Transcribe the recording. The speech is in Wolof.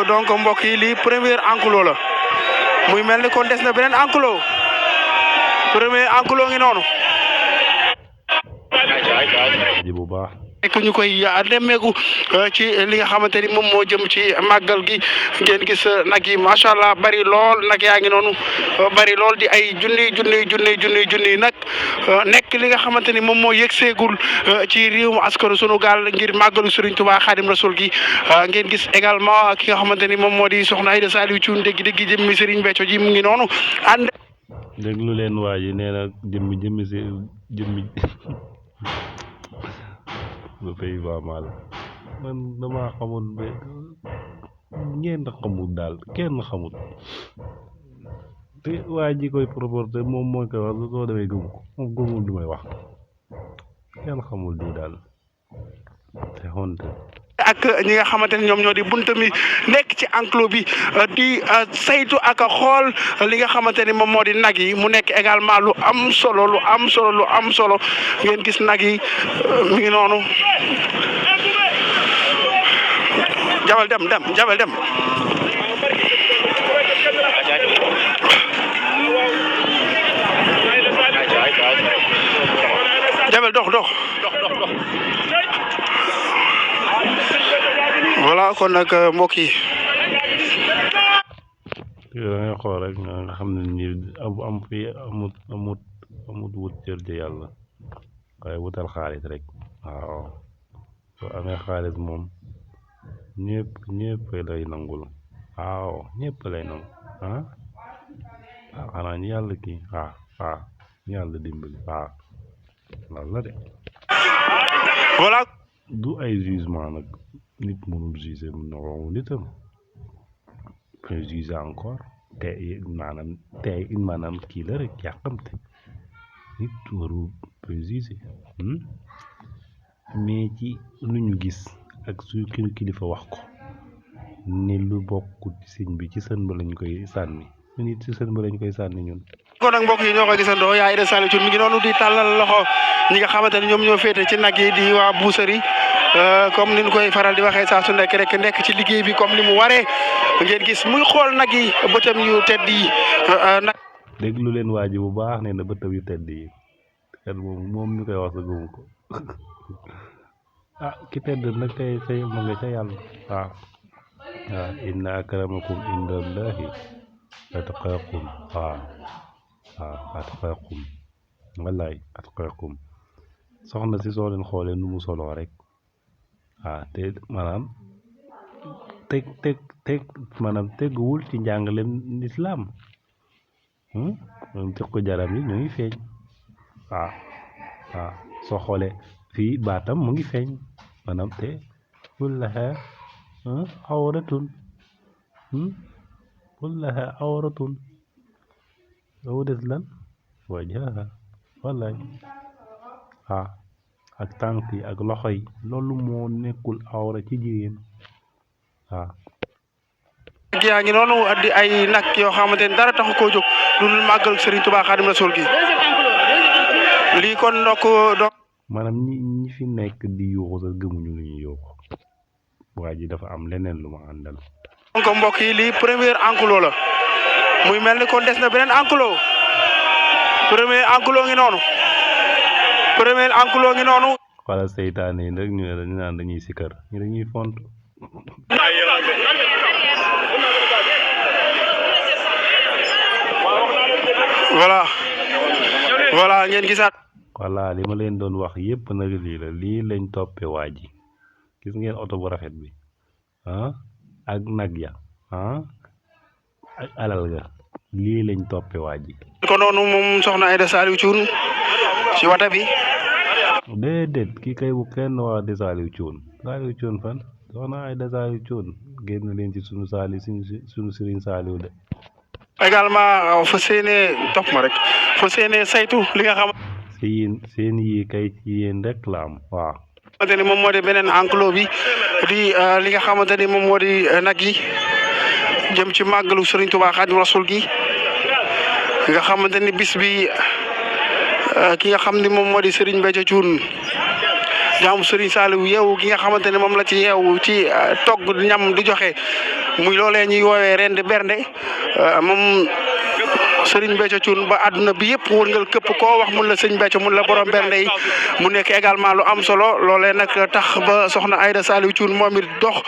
donc mbokk yi lii premier enclos la muy mel ni kon des na beneen enclos premier enclos ngi noonu. bu baax. nekk ñu koy nemmeeku ci li nga xamante ni moom moo jëm ci màggal gi ngeen gis nag yi macha allah bari lool nag yaa ngi noonu bari lool di ay junni nag nekk li nga xamante ni moom moo yëgseegul ci réewum askanu sunu gaal ngir màggalu Serigne Touba Xaadim Rasul gi ngeen gis également ki nga xamante ni moom moo di soxna Aïda Saliou Thioune dégg jëmmi Serigne Béthio ji mu ngi noonu ànd. déglu leen waa ji nee na jëmmi ba pay ba mal man damaa xamul ba ngeen xamul daal kenn xamul te waa ji koy proporté moom mooy koy wax soo demee gëm ko moom gëmul li may wax kenn xamul di daal te honte ak ñi nga xamante ni ñoom ñoo di bunta mi nekk ci enclos bi di saytu ak a xool li nga xamante ni moom moo di nag yi mu nekk également lu am solo ngeen gis nag yi mi ngi noonu jabal dem jabal dox voilà kon nag mbokk yi da ngay xool rek nga xam ne ni am fi amut wut cër ci yàlla waaye wutal xaalis rek waaw soo amee xaalis moom ñëpp lay nangul waaw ñëpp lay nangu xanaa ñu yàlla kii ñu yàlla dimbali loolu la de voilà du ay jugement nag nit mënul juger moromu nitam peut juger encore maanaam kii la rek yàqamte nit warul peut juger mais ci lu ñu gis ak su kilifa wax ko ne lu bokk ci sëñ bi ci sën ba lañ koy sànni nit ci sën ba lañ koy sànni ñun. kon nag mbokk yi ñoo koy gisandoo yaa Aïda Saliou Thioune mi ngi noonu di tàllal loxo ñi nga xamante ne ñoom ñoo féete ci nag yi di waa Boucherie comme ni ñu koy faral di waxee saa su nekk rek nekk ci liggéey bi comme ni mu waree ngeen gis muy xool nag yi bëtam yu tedd yi nag. déglu leen waa ji bu baax nee na bëtam yu tedd yi kat moom ñu koy wax sa gëmu ko ki tedd nag tey ma nga ca yàlla waaw inna akramakum indallahi atqaakum atqaakum wallaay atqaakum soxna si soo leen xoolee nu mu soloo rek te maanaam maanaam teguwul ci njàngaleem lislaam moom jox ko jaram yi ñu ngi feeñ soo xoolee fii baatam mu ngi feeñ maanaam te kullaha awratun loolu des lan wajaha wallaay ak tànk yi ak loxo yi loolu moo nekkul awra ci jigéen yaa ngi noonu di ay nag yoo xamante ni dara taxu koo jóg lu dul màggal Serigne Touba Xaadim Rasul gi lii kon ndokk maanaam ñi fi nekk di yuuxu sax gëmuñu lu ñuy yuuxu waa ji dafa am leneen lu ma àndal. donc mbokk yi lii premier enclos la muy mel ni kon des na beneen enclos premier enclos ngi noonu. wala seytaane yi rek ñu naan dañuy sikkar ñu dañuy font. voilà ngeen gisaat. voilà li ma leen doon wax yépp nag lii lañ toppee waa ji gis ngeen oto bu rafet bi ak nag ya ak alal ga lii lañ toppee waa ji. ko noonu moom soxna Aïda Saliou Thioune ci wata bi. déedéet kii kay bu kenn wax de Saliou Thioune fan soxna Aïda Saliou Thioune génn leen ci sunu Serigne Saliou de. également fa seenee topp ma rek fa seenee saytu li nga xam. seen yi kay ci yéen rek la am waaw. xamante ni moom moo di beneen enclos bi di li nga xamante ni moom moo di nag yi jëm ci màggalu Serigne Touba Xaadim Rasul gi nga xamante ni bis bi ki nga xam ni moom moo di Serigne Béthio Thioune jaamu Serigne Saliou yeewu gi nga xamante ne moom la ci yeewu ci togg ñam di joxe muy loolee ñuy woowee ren di bernde moom Serigne Béthio Thioune ba àdduna bi yëpp wërngal këpp koo wax mun la sëñ Béthio mun la borom bernde yi mu nekk également lu am solo loolee nag tax ba soxna Aïda Saliou Thioune moom it dox